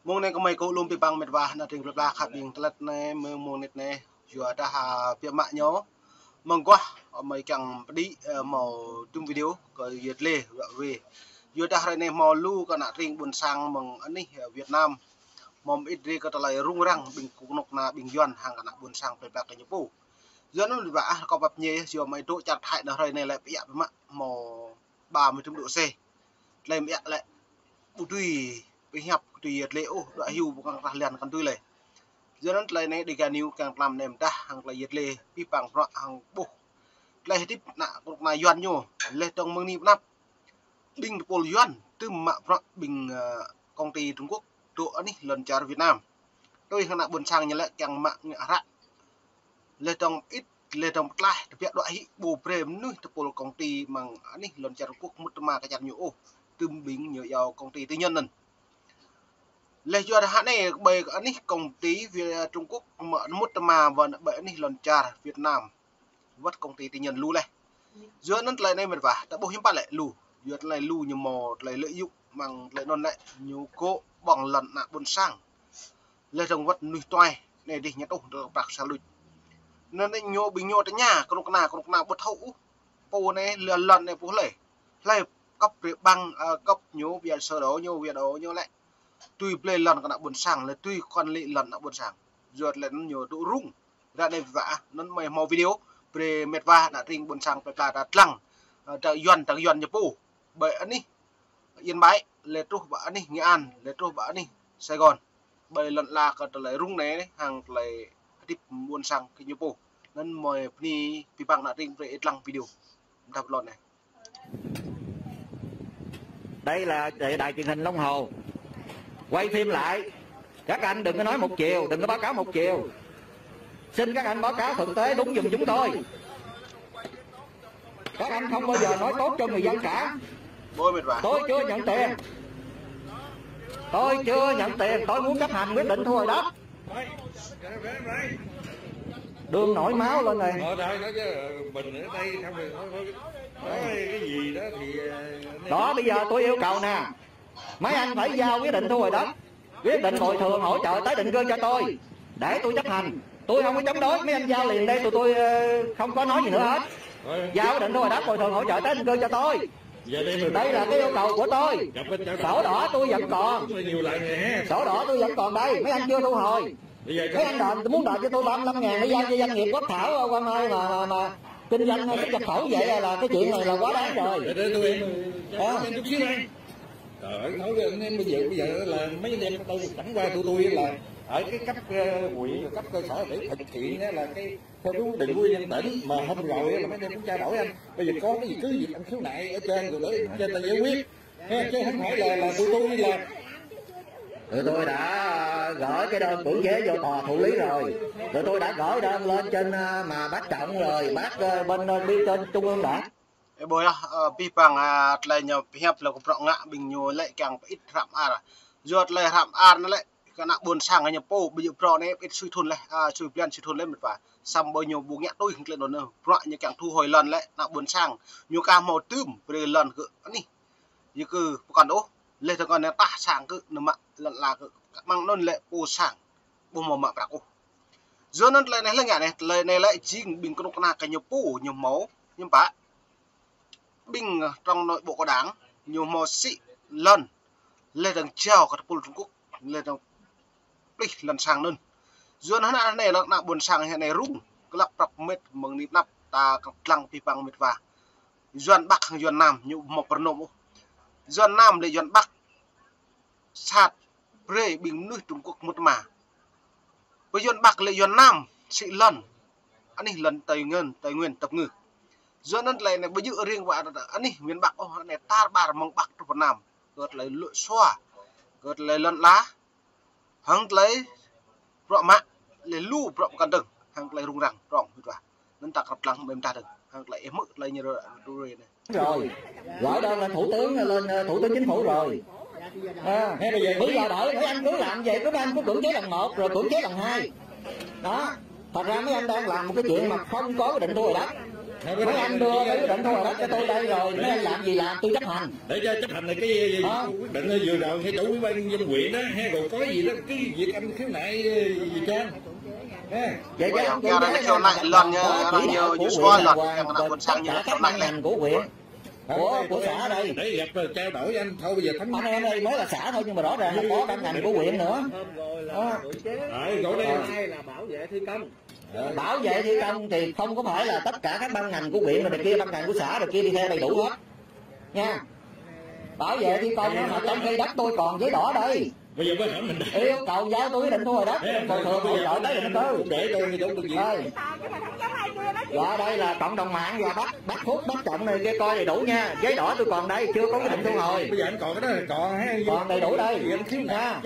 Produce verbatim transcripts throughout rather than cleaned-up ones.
Mông anai kơmơi kơ lŏm abih bang met wa ană tring plơi pla khăp ƀing tơlơi anai mơ̆ng mông anai. Yua dah, a, biă mă ñu mơguah, a, mơi kiăng pơđĭ, a, hmâo tơm video kơ yet lĕ wă wê. Yua dah hrơi anai hmâo lu kơ ană tring ƀôn sang mơ̆ng anih, a, Việt Nam. Hmâo mơit rai kơ tơlơi rŭng răng ƀing kơnuk kơna ƀing Yuan hăng kơ ană ƀôn sang plơi pla kơ ñu pô. Yua anŭn ƀing ƀă ah kâo pap ñe yua mơi dŏ čar Thái anai hrơi anai lĕ pơiă biă mă hmâo ba mươi lăm độ C. Tơlơi mơiă lĕ ƀu dưi pơhiăp kơ tui yet lĕ ôh, dŏ hyu ƀu kăng rah lian kăn tui lĕ. Yua anŭn tơlơi anai Dega News kiăng tlam nem dah hăng tơlơi yet lĕ abih bang bruă hăng ƀuh tơlơi hơdip ană kơnuk kơna Yuan ñu lĕ tơ̆ng mơ̆ng anai pơ anăp. Ƀing tơpul Yuan tơm mă bruă ƀing, a, công ty Trung Quốc dŏ anih lŏn čar Việt Nam. Tui hăng ană ƀôn sang ñu lĕ kiăng mă ngă hră. Lĕ tơ̆ng mơit, lĕ tơ̆ng pơtlaih, tơbiă dŏ hĭ ƀu brơi mơnuih tơpul công ty mơ̆ng anih lŏn čar Trung Quốc mŭt tơma kơ čar ñu ôh, tơm ƀing ñu iâu công ty tư nhân anŭn. Lĕ yua dah anai ƀơi anih công ty Việt, Trung Quốc mă mŭt tơma ƀơi anih lŏn čar Việt Nam wơ̆t công ty tư nhân lu lĕ. Yua anŭn tơlơi anai met wa, ta ƀuh hiư̆m pă lĕ lu. Yua tơlơi lu ñu hmâo tơlơi lợi dụng mơ̆ng tơlơi anŭn lĕ ñu kơ ƀơ̆ng lŏn ană ƀôn sang. Lĕ tơ̆ng wơ̆t mơnuih tuai anai dih ñu tuh tơ prăk sa luč. Anŭn anai ñu ƀing ñu tơña kơnuk kơna, kơnuk kơna ƀu thâo ôh. Pô anai lĕ lŏn anai pô hlơi. Hlơi cấp ƀăng, a, cấp ñu ƀiă sơ đô ñu, ƀiă đô ñu lĕ. Tui blơi lŏn kơ ană ƀôn sang, lĕ tui kŏn lĕ lŏn ană ƀôn sang. Yua tơlơi anŭn ñu dŏ rŭng. Ră anai ƀing ƀă ah, anŭn mơi hmâo video, brơi met wa ană tring ƀôn sang plơi pla ta lăng, a, ta Yuan, ta Yuan ñu pô. Ƀơi anih Yên Bái, lĕ truh ƀơi anih Nghệ An, lĕ truh ƀơi anih Sài Gòn. Ƀơi lŏn ala kơ tơlơi rŭng anai, hăng tơlơi hơdip ƀôn sang kơ ñu pô. Anŭn mơi bơni abih bang ană tring brơi ih lăng video. Mơ̆ng đah lŏn anai. Đây là đài, đài truyền hình Long Hồ. Quay phim lại. Các anh đừng có nói một chiều, đừng có báo cáo một chiều. Xin các anh báo cáo thực tế đúng giùm chúng tôi. Các anh không bao giờ nói tốt cho người dân cả. Tôi chưa nhận tiền. Tôi chưa nhận tiền, tôi muốn chấp hành quyết định thu hồi đất. Đường nổi máu lên này. Ờ, rồi, nói chứ, mình ở đây không thì thôi, thôi. Nói cái gì đó thì, ờ, đó, bây giờ tôi yêu cầu nè. Mấy anh phải giao quyết định thu hồi đất, quyết định bồi thường hỗ trợ tái định cư cho tôi. Để tôi chấp hành. Tôi không có chống đối, mấy anh giao liền đây, tụi tôi, ờ, không có nói gì nữa hết. Giao quyết định thu hồi đất, bồi thường hỗ trợ tái định cư cho tôi. Giờ đây mình... Đây là cái yêu cầu của tôi. Sổ đỏ tôi vẫn còn. Sổ đỏ tôi vẫn còn đây, mấy anh chưa thu hồi. Bây giờ mấy anh đòi, muốn đòi cho tôi ba mươi lăm ngàn để giao cho doanh nghiệp Quốc Thảo, ờ, Quang Mai mà, mà, mà kinh doanh xuất nhập khẩu vậy là cái chuyện này là quá đáng rồi. Để, để tôi, à, em chút xíu đây. Ờ, nói với anh em bây giờ, bây giờ là mấy anh em tôi chẳng qua tụi tôi là ở cái cấp, ờ, huyện, cấp cơ sở để thực hiện á là cái theo đúng quy định của nhân tỉnh, mà hôm rồi á là mấy anh em cũng trao đổi anh. Bây giờ có cái gì cứ việc anh khiếu nại ở trên rồi để trên ta giải quyết. Ha, chứ không phải là, là tụi tôi là... Tụi tôi đã gửi cái đơn cưỡng chế vô tòa thụ lý rồi. Tụi tôi đã gửi đơn lên trên, à, mà bác Trọng rồi, bác, ờ, bên, ờ, đi trên Trung ương Đảng. Ơ, ƀơi ah, ơ, abih bang, a, tơlơi ñu pơhiăp lĕ kơ bruă ngă ƀing ñu lĕ kiăng pơit hră mơar. Yua tơlơi hră mơar anŭn lĕ kơ ană ƀôn sang ñu pô, ƀơi yua bruă anai pơit sui thun lĕ, a, sui blan sui thun lĕ met wa. Samơ̆ ƀơi ñu ƀu ngă tui hăng tơlơi anŭn. Bruă ñu kiăng thu hồi lŏn lĕ ană ƀôn sang. Ñu ka hmâo tơm brơi lŏn kơ anih. Yua kơ pơkŏn ôh, lĕ tơkŏn anai tah sang kơ, nao mă lŏn ala kơ, mơ̆ng anŭn lĕ pô sang. Ƀu hmâo mă prăk ôh. Yua anŭn tơlơi anai lĕ ngă anai, tơlơi anai lĕ jing ƀing kơnuk kơna kơ ñu pô, ñu hmâo, ñu pă. Ƀing, ơ, trong nội bộ của Đảng, ñu hmâo sĭ lŏn, lĕ dơ̆ng jao kơ tơpul Trung Quốc, lĕ dơ̆ng plih lŏn sang anŭn. Yua anŭn anai lŏn ană ƀôn sang anai rŭng, kơlăp prăp met mơ̆ng anai pơ anăp ta kơ̆t lăng abih bang met wa. Yuan Bắc hăng Yuan Nam, ñu hmâo pơrơnôm ôh. Yuan Nam lĕ Yuan Bắc sat brơi ƀing mơnuih Trung Quốc mŭt tơma. Pơ Yuan Bắc lĕ Yuan Nam sĭ lŏn anih lŏn Tây Nguyên, Tây Nguyên tơpơngư. Yua anŭn tơlơi anai ƀu djơ̆ riêng ƀơi anih miền Bắc ôh, anai tar ƀar mơ̆ng Bắc truh pơ Nam. Kơ tơlơi lŏn sua, kơ tơlơi lŏn ala, hăng tơlơi bruă mă, lĕ lu bruă pơkŏn dơ̆ng, hăng tơlơi rŭng răng, prŏng, hơdip wa. Anŭn ta kơ̆t lăng mơ̆ng ta dơ̆ng, hăng tơlơi ih hmư̆ tơlơi ñu rơ-, rơ-, rơ-, anai. Rồi. Gửi đơn lên thủ tướng, lên, ờ, thủ tướng chính phủ rồi. À, bây giờ đợi mấy anh cứ làm vậy, cứ mấy anh cứ cưỡng chế lần một, rồi cưỡng chế lần hai. Đó. Thật ra mấy anh đang làm một cái chuyện mà không có quy định thu hồi đất. Mấy anh đưa cái quyết định thu hồi đất cho tôi đây rồi, mấy anh làm gì làm, tôi chấp hành. Để cho chấp hành là cái gì? Hả? Quyết định là vừa rồi ngay chủ ủy ban nhân dân huyện đó, hay còn có gì đó, cái việc anh khiếu nại gì cho anh. Ha? Vậy chứ không, khiếu nại lon nha, có chỉ đạo của huyện đàng hoàng, còn tất cả các ban ngành của huyện, của, của xã đây. Để gặp rồi trao đổi anh thôi, bây giờ thống Anh em đây mới là xã thôi, nhưng mà rõ ràng là có ban ngành của huyện nữa. Đó. Rồi, rồi đây. Ờ. Bảo vệ thi công thì không có phải là tất cả các ban ngành của huyện rồi này kia, ban ngành của xã rồi kia đi theo đầy đủ hết nha. Bảo vệ thi công đó, mà trong khi đất tôi còn giấy đỏ đây. Bây giờ mới hỏi mình đây. Yêu cầu giao tôi quyết định thu hồi đất, bồi thường hỗ trợ tái định cư. Để tôi đi đúng tôi gì. Ơi. Và đây là cộng đồng mạng và bác, bác Phúc, bác Trọng này kia coi đầy đủ nha. Giấy đỏ tôi còn đây, chưa có quyết định thu hồi. Bây giờ anh còn cái đó, còn ha. Còn đầy đủ đây. Nha.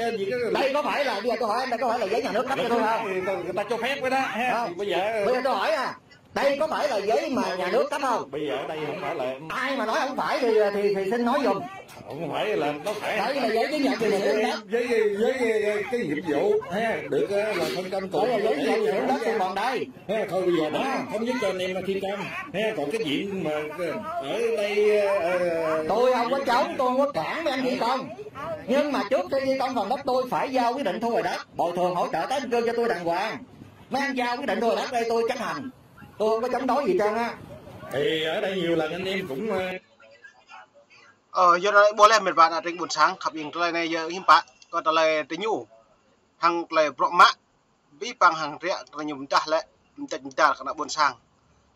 Đây có phải là, bây giờ tôi hỏi anh, đây có phải là giấy nhà nước cấp cho tôi không? Người ta cho phép cái đó ha. Không. Thì bây giờ tôi hỏi à, đây có phải là giấy mà nhà nước cấp không? Bây giờ ở đây không phải là ai mà nói không phải thì thì, thì xin nói dùm. Không phải là, nó phải. Đây là giấy chứng nhận quyền sử dụng đất. Giấy, giấy, giấy, giấy, cái nhiệm vụ ha, được, ờ, là phân công. Đây là giấy chứng nhận quyền sử dụng đất tôi còn đây. Ha, thôi bây giờ đó, không giúp cho anh em thi công. Ha, còn cái chuyện mà, ờ, ở đây, ờ, tôi không có chống, tôi không có cản mấy anh thi công. Nhưng mà trước khi thi công phần đất tôi phải giao quyết định thu hồi đất, bồi thường hỗ trợ tái định cư cho tôi đàng hoàng. Mấy anh giao quyết định thu hồi đất đây tôi chấp hành. Tôi không có chống đối gì trơn á. Thì ở đây nhiều lần anh em cũng, ờ, Ơ, yua anŭn ƀuh laih mĕt wa ană tring ƀôn sang khăp ing tơlơi anai yơh hiư̆m pă, kơ tơlơi tơ ñu. Hăng tơlơi bruă mă, abih bang hăng riă tơ ñu mơdah lĕ, mơdah mơdah kơ ană ƀôn sang.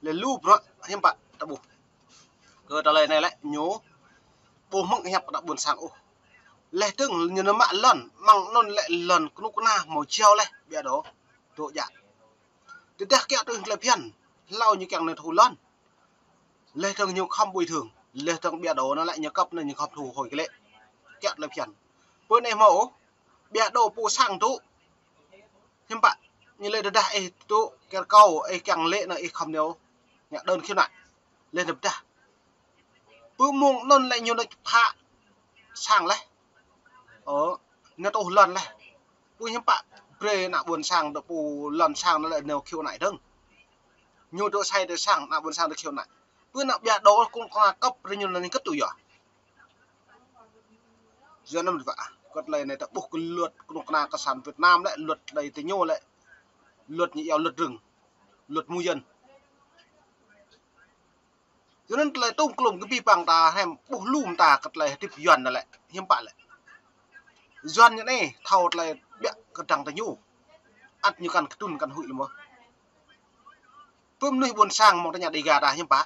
Lĕ lu bruă hiư̆m pă ta ƀuh. Kơ tơlơi anai lĕ ñu ƀu hmư̆ hiăp kơ ană ƀôn sang ôh. Laih dơ̆ng ñu nao mă lŏn, mơ̆ng anŭn lĕ lŏn kơnuk kơna hmâo jao laih, ƀiă dŏ, dŏ djă. Tơdah kiăng tui tơlơi phiăn, hlâo ñu kiăng nao thu lŏn. Laih dơ̆ng ñu khŏm bồi thường, laih dơ̆ng ƀiă dŏ anŭn lĕ ñu kăp anŭn ñu khŏm thu hồi glaĭ. Kiăng tơlơi phiăn. Pơ anai hmâo, ƀiă dŏ pô sang dŏ. Hiư̆m pă, ñu lĕ tơdah ih dŏ, kiăng kâo, ih kiăng lĕ anŭn ih khŏm nao ngă đơn khiếu nại. Laih anŭn pơdah. Pơ mông anŭn lĕ ñu nao pha sang laih. Ơ, nao tuh lŏn laih. Pô hiư̆m pă brơi ană ƀôn sang dŏ pô lŏn sang anŭn lĕ nao khiếu nại dơ̆ng. Ñu dŏ sai tơ sang, ană ƀôn sang dŏ khiếu nại. Pơ anŭn ƀiă dŏ kơnuk kơna kăp brơi ñu anŭn kơtui yơh. Yua anŭn mĕt wa, kơ tơlơi anai ta ƀuh kơ luật kơnuk kơna cộng sản Việt Nam lĕ, luật tơlơi tơ ñu lĕ, luật ñu iâu luật rừng, luật mù dân. Yua anŭn tơlơi tŭm klŭm kơ abih bang ta hrăm ƀuh lŏm ta kơ tơlơi hơdip Yuan anŭn lĕ, hiư̆m pă lĕ. Yuan ñu anai thâo tơlơi ƀiă kơdrăng tơ ñu. Ăt ñu kăn kơtrŭn kăn huĭ lĕ mơ̆. Pơ mơnuih ƀôn sang mơ̆ng tơ ñu Dega ta hiư̆m pă.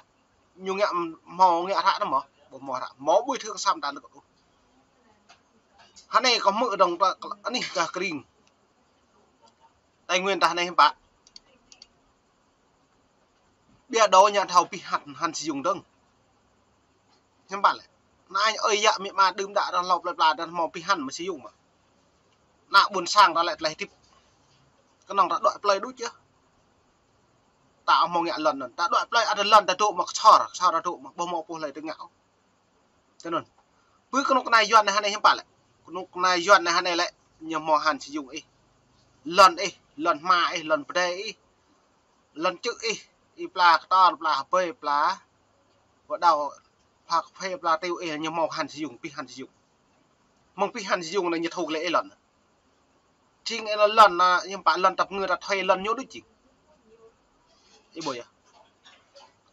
Ñu ngă hmâo ngă hră anŭn mơ̆, ƀu hmâo hră. Hmâo bồi thường sa mơta anŭn kơ ƀuh. Hơnai kơ hmư̆ dơ̆ng ta anih gah kơring. Tây Nguyên ta hơnai hiư̆m pă. Ƀiă dŏ ñu thâo pih hăn, hăn si jung dơ̆ng. Hiư̆m pă lĕ. Ană ơi yă mĭ ma đưm đă ră hlâo plơi pla dơ̆ng hmâo pih hăn mă si jung mơ̆. Ană ƀôn sang ta lĕ tơlơi hơdip. Kơnơ̆ng ta đuaĭ plơi đôč yơh. Ta hmâo ngă lŏn anŭn. Ta đuaĭ plơi ăt lŏn ta dŏ mă kơsor, kơsor ta dŏ mă ƀu hmâo pô hlơi tơ ngă ôh. Tơ anŭn. Pơ kơnuk kơna Yuan anai hơnai hiư̆m pă lĕ. Kơnuk kơna Yuan anai hơnai lĕ ñu hmâo hăn si jung ih. Lŏn ih, lŏn hma ih, lŏn pơdai ih. Lŏn čư̆ ih, ih pla kơtor, pla hơbơi, pla wơđao, pla kơphê, pla tiu ih, ñu hmâo hăn si jung, pih hăn si jung. Mơ̆ng pih hăn si jung anai ñu thu glaĭ ih lŏn. Jing ih lŏn anai, hiư̆m pă lŏn tăp ngư ta thuê lŏn ñu đôč jing. Ih ƀuh yơh.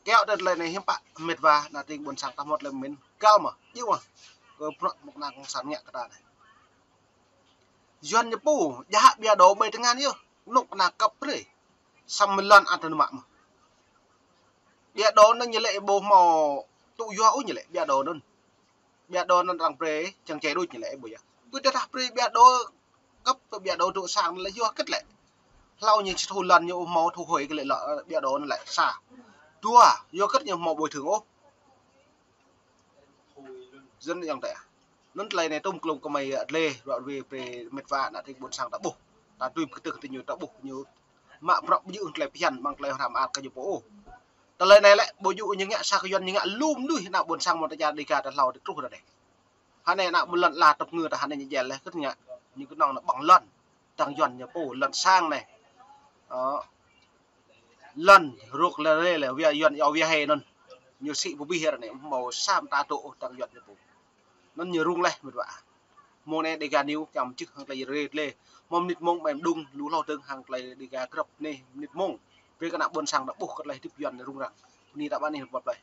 Kiăng tơ tơlơi anai hiư̆m pă mĕt wa ană tring ƀôn sang ta hmâo tơlơi pơmĭn. Gao mơ̆, djơ̆ mơ̆. Kơ bruă kơnuk kơna cộng sản ngă kơ ta anai. Yuan ñu pô, djă ƀiă dŏ ƀơi tơngan yơh. Kơnuk kơna kăp brơi. Samơ̆ lŏn ăt nao mă mơ̆. Ƀiă dŏ anŭn ñu lĕ ƀu hmâo tŭ yua ôh ñu lĕ ƀiă dŏ anŭn. Ƀiă dŏ anŭn arăng brơi čang čai đôč ñu lĕ ƀu yua. Pơ tơdah brơi ƀiă dŏ kăp pơ ƀiă dŏ dŏ sang lĕ yua hơget lĕ. Hlâo ñu či thu lŏn ñu hmâo thu hồi kơ lĕ lŏn ƀiă dŏ anŭn lĕ sa. Dua, yua hơget ñu hmâo bồi thường ôh. Dân yang tê. Anŭn tơlơi anai tŭm klŭm kơmơi adlê, ră ruai brơi mĕt wa ană tring ƀôn sang ta ƀuh. Ta tui pơkơtưh tơ ñu ta ƀuh ñu. Mă bruă ƀu djơ̆ tơlơi phiăn mơ̆ng tơlơi hrăm ăt kơ ñu pô ôh. Tơlơi anai lĕ, ƀu djơ̆ ñu ngă sa kơ Yuan ñu ngă lŏm mơnuih ană ƀôn sang mơ̆ng tơ ñu Dega ta hlâo dih truh ră anai. Hơnai ană mơ̆ng lŏn ala tăp ngư ta hơnai ñu djel lĕ kơt ngă. Ñu kơnơ̆ng anŭn ƀơ̆ng lŏn. Dăng Yuan ñu pô lŏn sang anai. Ơ. Lŏn rŏk lĕ rê lĕ wia Yuan iâu wia hê anŭn. Ñu sĭ pơbih ră anai, hmâo sa mta dŏ ôh tăng Yuan ñu pô. Anŭn ñu rŭng laih mĕt wa. Mông anai Dega News kiăng mơčih hăng tơlơi rê tơlơi. Hmâo mơnit mông mơ̆ng đung lu hlâo dơ̆ng hăng tơlơi Dega grăp anai mơnit mông. Wê kơ ană ƀôn sang ta ƀuh kơ tơlơi hơdip Yuan rŭng răng. Bơni ta ƀă anai pơplai.